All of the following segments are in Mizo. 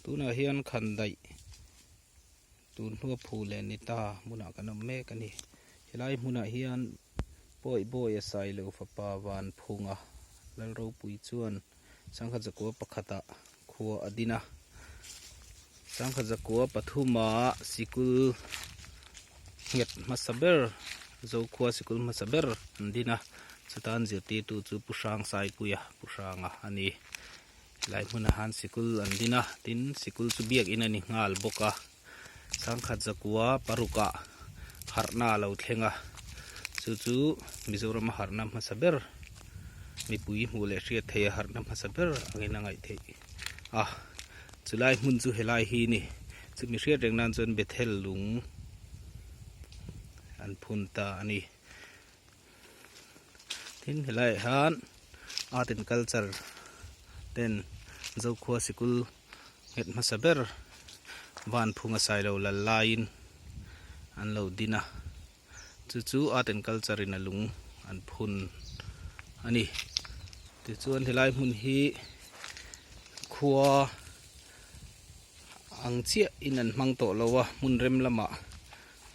Tunah hian khandaih tun hnua phu leh ni ta hmunah kan awm mek a ni. Helai hmunah hian Pawi Bawi a sai lo fapa Vanphunga Lalropui chuan Sangkhat zakua pakhatah khua a din a. Sangkhat zakua pathuma sikul nghet hmasa ber Zokhua sikul hmasa ber an din a. Chutan zirtirtu chu Pu Hrang Saipuia Pu Hranga a ni. Helai hmunah han sikul an din a, tin sikul chu biakin a ni nghal bawk a. Sangkhat zakua parukah harhna a lo thleng a, chu chu Mizorama harhna hmasa ber, mipui hmuh leh hriat theih a harhna hmasa ber angin a ngaih theih a. Chulai hmun chu helai hi a ni. Chumi hriat reng nan chuan Bethel lung an phun ta a ni. Tin helaiah hian art and culture ten Zokhua sikul nghet hmasa ber Vanphunga Sailo lal laiin an lo din a, chu chu art and culture in a lung an phun a ni. Tichuan helai hmun hi khua ang chiah in an hmang tawh lo a, hmun rem lamah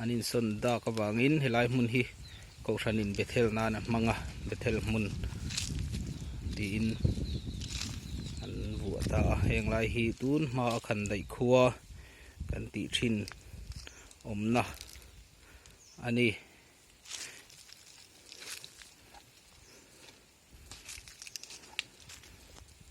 An insawn dak avangin helai hmun hi Kohhranin Bethel nan a hmang a, Bethel hmun tiin an vuah ta a. Heng lai hi tun hma a khan daih khua kan tih thin awmna a ni.